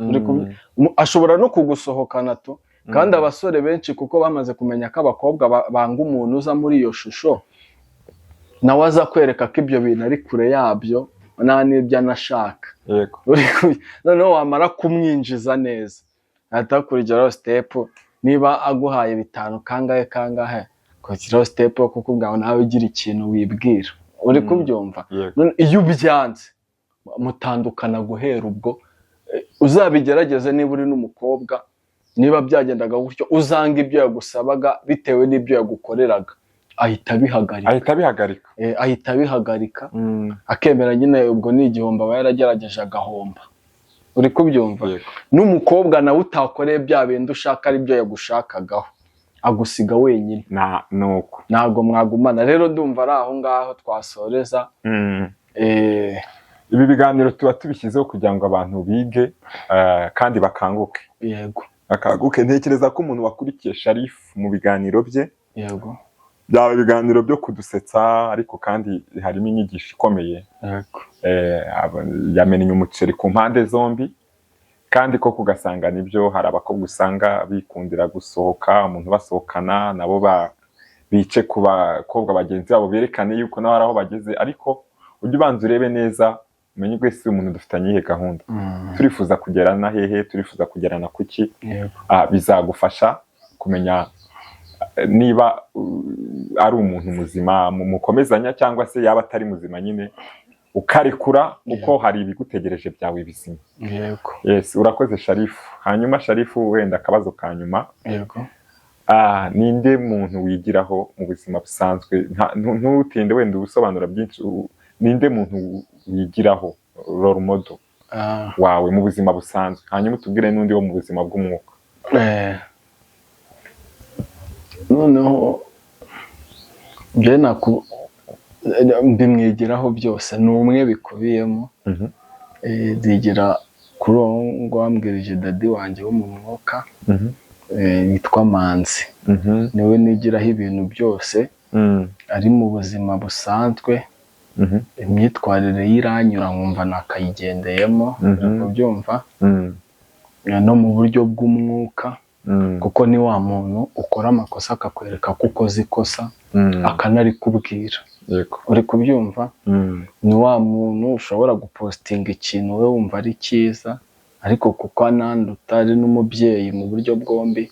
ashobora no kugusohokana tu. Kandi abasore benshi, kuko bamaze kumenya ko abakobwa banga umuntu uza muri iyo shusho, nawe aza kwereka ko ibyo bintu ari kure yabyo, nta n'ibyo anashaka. Noneho wamara kumwinjiza neza, ahita akurikiraho step. Niba aguhaye bitanu kangahe kangahe, kurikiraho step yo kukubwira ngo nawe ugira ikintu wibwira. Uri kubyumva? Yego. None iyo ubyanze mutandukana guhera ubwo. Uzabigerageze niba uri n'umukobwa, niba byagendaga gutyo, uzanga ibyo yagusabaga bitewe n'ibyo yagukoreraga, ahita abihagarika. Ahita abihagarika. Ahita abihagarika, akemera nyine. Ubwo ni igihombo aba yaragerageje agahomba. Uri kubyumva? Yego. N'umukobwa nawe utakoreye bya bindi ushaka ari byo yagushakagaho, agusiga wenyine. Na nuko. Ntabwo mwagumana. Rero ndumva ari aho ngaho twasoreza. Ibi biganiro tuba tubishyizeho kugira ngo abantu bige, kandi bakanguke. Bakanguke. Ntekereza ko umuntu wakurikiye Sharif mu biganiro bye, byaba ibiganiro byo kudusetsa, ariko kandi harimo inyigisho ikomeye. Yamennye umuceri ku mpande zombi, kandi koko ugasanga nibyo. Hari abakobwa usanga bikundira gusohoka, umuntu basohokana nabo bice ku bakobwa bagenzi babo, berekane yuko nawe hari aho bageze. Ariko ujye ubanza urebe neza, umenye ko ese umuntu dufitanye iyihe gahunda, turifuza kugerana hehe, turifuza kugerana kuki. Bizagufasha kumenya niba ari umuntu muzima mukomezanya, cyangwa se yaba atari muzima nyine ukarekura, kuko hari ibigutegereje byawe bizima. Yes, urakoze Sharifu. Hanyuma Sharifu, wenda akabazo ka nyuma. Ninde muntu wigiraho mu buzima busanzwe? Ntutinde wenda ubusobanura byinshi. Ninde muntu wigiraho, role model wawe mu buzima busanzwe? Hanyuma utubwire n'undi wo mu buzima bw'umwuka. Noneho njye mbimwigiraho byose, ni umwe bikubiyemo. Ndigira kuri uwo ngo wambwirije, daddy wanjye wo mu mwuka, yitwa Manzi. Niwe nigiraho ibintu byose. Ari mu buzima busanzwe, imyitwarire ye iranyura, nkumva nakayigendeyemo. Uri kubyumva? No mu buryo bw'umwuka, kuko ni wa muntu ukora amakosa akakwereka ko ukoze ikosa, akanarikubwira. Uri kubyumva? Ni wa muntu ushobora gupositinga ikintu we wumva ari cyiza, ariko kuko ananduta, ari n'umubyeyi mu buryo bwombi,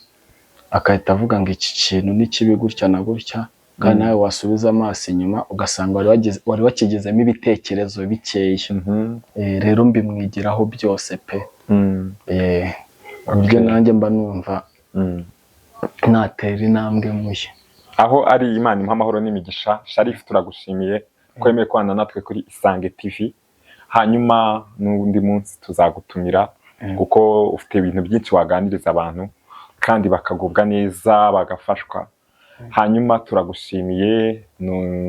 agahita avuga ngo iki kintu ni kibi gutya na gutya, kandi nawe wasubiza amaso inyuma ugasanga wari wakigezemo ibitekerezo bikeya. Rero mbimwigiraho byose pe. Uburyo nanjye mba numva natera intambwe muye. Aho ari, Imana imuha amahoro n'imigisha. Sharifu, turagushimiye. Kwemeye kubana natwe kuri Isange TV. Hanyuma n'undi munsi tuzagutumira, kuko ufite ibintu byinshi waganiriza abantu kandi bakagubwa neza, bagafashwa. Hanyuma turagushimiye.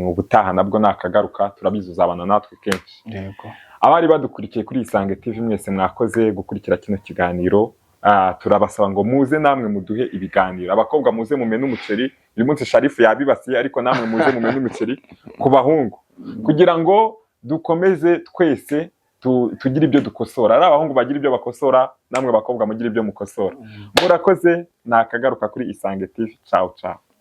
Ubutaha nabwo nakagaruka, turabizi uzabana natwe kenshi. Yego. Abari badukurikiye kuri Isange TV mwese, mwakoze gukurikira kino kiganiro. Turabasaba ngo muze namwe muduhe ibiganiro. Abakobwa, muze mumene umuceri. Uyu munsi Sharifu yabibasiye, ariko namwe muze mumene umuceri ku bahungu kugira ngo dukomeze twese tugire ibyo dukosora. Ari abahungu bagira ibyo bakosora, namwe bakobwa mugire ibyo mukosora. Murakoze, nakagaruka kuri Isange TV. Ciao ciao.